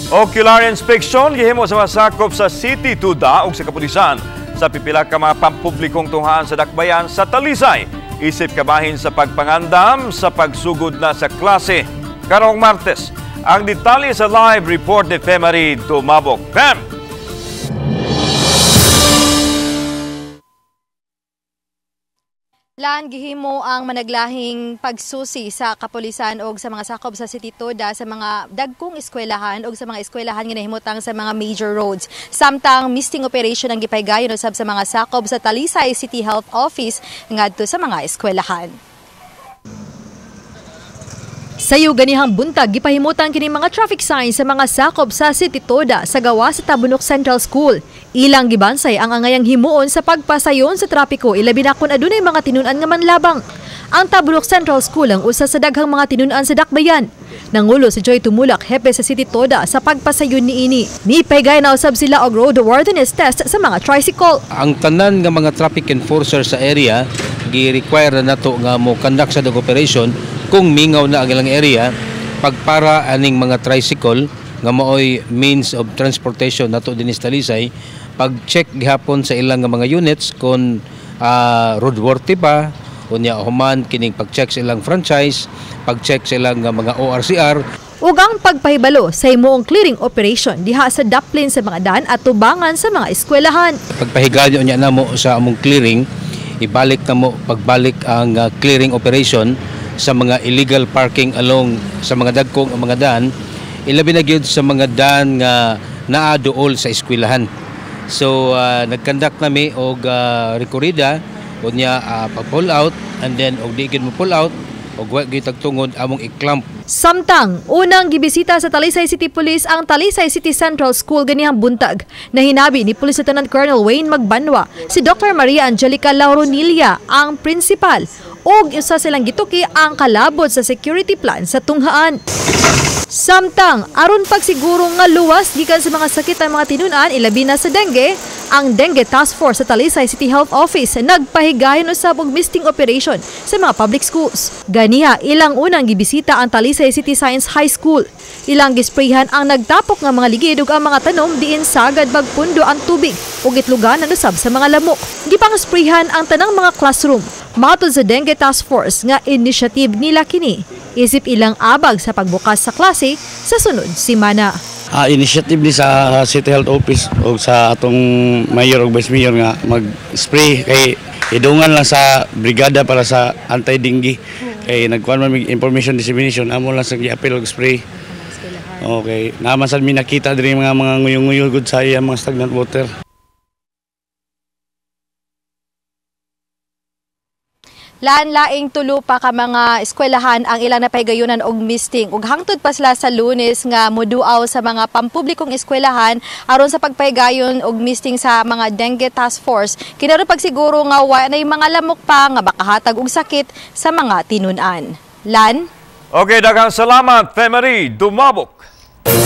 Ocular inspection gihimo sa masakop sa City Tuda ug sa kapulisan sa pipila ka mga pampublikong tunghaan sa Dakbayan sa Talisay. Isip kabahin sa pagpangandam sa pagsugod na sa klase karong Martes. Ang detalye sa live report ni Femary Dumabok. Fem! Lan, gihimo ang managlahing pagsusi sa kapulisan og sa mga sakop sa City Toda sa mga dagkong eskwelahan og sa mga eskwelahan nga nahimutang sa mga major roads. Samtang misting operation ang gipaygayon usab sa mga sakop sa Talisay City Health Office ngadto sa mga eskwelahan. Sayo ganihang buntag gipahimutan kini mga traffic signs sa mga sakop sa City Toda sa gawa sa Tabunok Central School. Ilang gibansay ang angayang himuon sa pagpasayon sa trapiko, ilabi na kun adunay mga tinun-an nga manlabang. Ang Tabunok Central School ang usa sa daghang mga tinun-an sa Dakbayan. Nangulo si Joy Tumulak, hepe sa City Toda, sa pagpasayon niini. Nipaygay na usab sila og road worthiness test sa mga tricycle. Ang tanan nga mga traffic enforcer sa area gi-require na nato nga mo conduct sa operation kung mingaw na ang ilang area pagpara aning mga tricycle nga maoy means of transportation nato dinhi sa Talisay, pag-check gihapon sa ilang nga mga units kung roadworthy ba, unya human kining pag-check sa ilang franchise, pag-check sa ilang nga mga ORCR. Ug ang pagpahibalo sa himuong clearing operation diha sa daplin sa mga daan at tubangan sa mga eskwelahan. Pagpahigayon unya namo sa among clearing, ibalik namo pagbalik ang clearing operation sa mga illegal parking along sa mga dagkong mga daan, ilabi na gyud sa mga daan nga naa duol sa eskwelahan. So nag-conduct nami og rekorida unya pag-pull out, and then og di gyud mo pull out og wa gyud tagtungod among i-clamp. Samtang unang gibisita sa Talisay City Police ang Talisay City Central School ganihang buntag. Nahinabi ni Police Lieutenant Colonel Wayne Magbanwa si Dr. Maria Angelica Lauronilla ang principal ug usa silang gituki ang kalabot sa security plan sa tunghaan. Samtang aron pagsiguro nga luwas gikan sa mga sakit ang mga tinun-an, ilabi na sa dengue, ang Dengue Task Force sa Talisay City Health Office nagpahigayon usab og misting operation sa mga public schools. Ganiha ilang unang gibisita ang Talisay City Science High School. Ilang gisprayhan ang nagtapok nga mga ligid ug ang mga tanom diin sagad magpundo ang tubig ug itlugan usab sa mga lamok. Gipang-sprayhan ang tanang mga classroom. Matod sa Dengue Task Force nga initiative nila kini, isip ilang abag sa pagbukas sa klase sa sunod semana. Initiative ni sa City Health Office o sa atong mayor o vice mayor nga mag-spray kay idungan lang sa brigada para sa anti-dengue. Kay nagkuan man mig information dissemination, amo lang sa gi-appeal og spray. Okay, naman sad mi nakita diri mga nguyong-nguyo gud sa iya mga stagnant water. Laan-laing tulo pa ka mga eskwelahan ang ilang napahigayunan og misting ug hangtod pa sila sa Lunes nga moduaw sa mga pampublikong eskwelahan aron sa pagpahigayon og misting sa mga Dengue Task Force. Kinaron pagsiguro nga wa nay mga lamok pa nga makahatag og sakit sa mga tinun-an. Lan? Okay, daghang salamat, Femary Dumabok.